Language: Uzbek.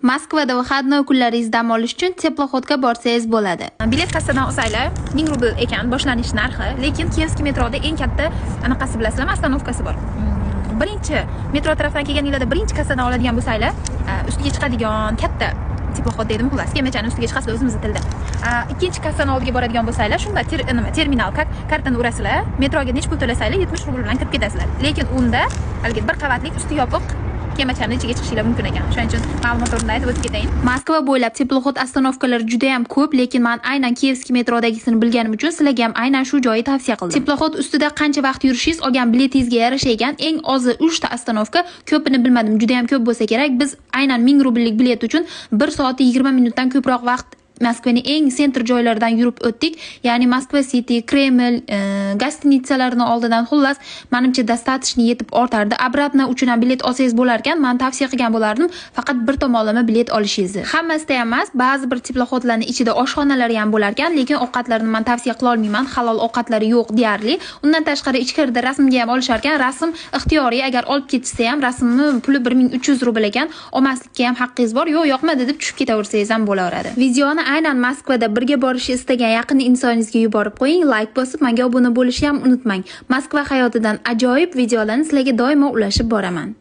Moskvada выходной kunlaringiz dam olish uchun теплоход ga borsangiz bo'ladi. Bilet kassadan olsanglar, 1000 rubl ekan boshlanish narxi, lekin Kiyevskiy metroda eng katta anaqasi, bilasizlarmi, остановка si bor. Birinchi metro tarafdan kelganinglarda birinchi kassadan oladigan bo'lsanglar, ustiga chiqadigan katta теплоход deydimi, xullas, kemachani ustiga chiqasizlar o'zimizni tilda. Ikkinchi kassani oldiga boradigan bo'lsanglar, shunda nima, terminal, как kartani urasizlar, metroga necha pul to'lasanglar, 70 rubl bilan kirib ketasizlar. Lekin unda haligi bir qavatlik, usti yopiq kemachani ichiga chiqishinglar mumkin ekan. Shuning uchun ma'lumot o'rnida aytib o'tib ketayin. Moskva bo'ylab теплоход остановка lari juda ham ko'p, lekin man aynan Kiyevskiy metrodagisini bilganim uchun sizlarga ham aynan shu joyi tavsiya qildim. Теплоход ustida qancha vaqt yurishingiz olgan biletingizga yarasha ekan. Eng ozi 3 ta остановка, ko'pini bilmadim, juda ham ko'p bo'lsa kerak. Biz aynan 1000 rubllik bilet uchun 1 soat 20 minutdan ko'proq vaqt Moskvaning eng центр joylaridan yurib o'tdik. Ya'ni Moskva City, Kreml, гостиница larni oldidan, xullas, manimcha, достаточно yetib ortardi. Обратно uchun ham bilet olsangiz bo'lar ekan. Men tavsiya qilgan bo'lardim, faqat bir tomonlama bilet olishingizni. Hammasida ham emas, ba'zi bir теплоход larning ichida oshxonalari ham bo'lar ekan, lekin ovqatlarni men tavsiya qila olmayman. Halol ovqatlari yo'q deyarli. Undan tashqari, ichkarida rasmga ham olishar ekan. Rasm ixtiyoriy, agar olib ketishsa ham rasmni puli 1300 rubl ekan. Olmaslikka ham haqqingiz bor. Yo'q, yoqmadi deb tushib ketaversangiz ham bo'laveradi. Videoni aynan Moskvada birga borishni istagan yaqin insoningizga yuborib qo'ying, layk bosib, menga obuna bo'lishni ham unutmang. Moskva hayotidan ajoyib videolarni sizlarga doimo ulashib boraman.